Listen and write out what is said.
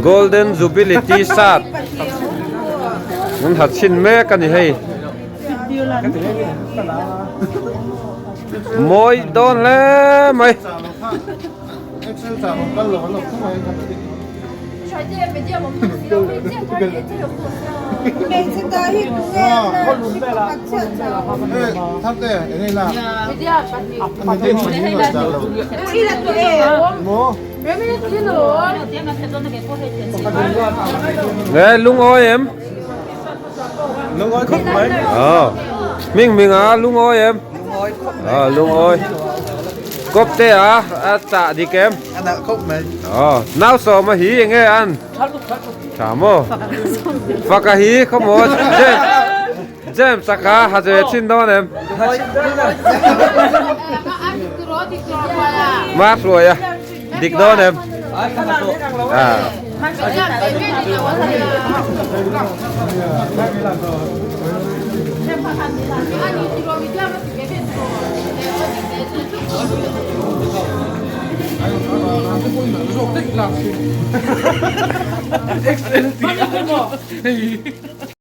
Golden Jubilee T-shirt an ha chhin mek a ni hei. Mawi dawn hle mai. Nge lungawi em? Lungawi khawp mai. Ờ. Ming ming a lungawi em? Lungawi khawp mai. Ờ lungawi. Kawp te a a chah dik em? A nalh khawp mai. Ờ nau sawm a hi enge an? Tha maw? Faka hi khaw maw? James James saka ha ze chin dawn em? Ma hruai a dik dawn em? À.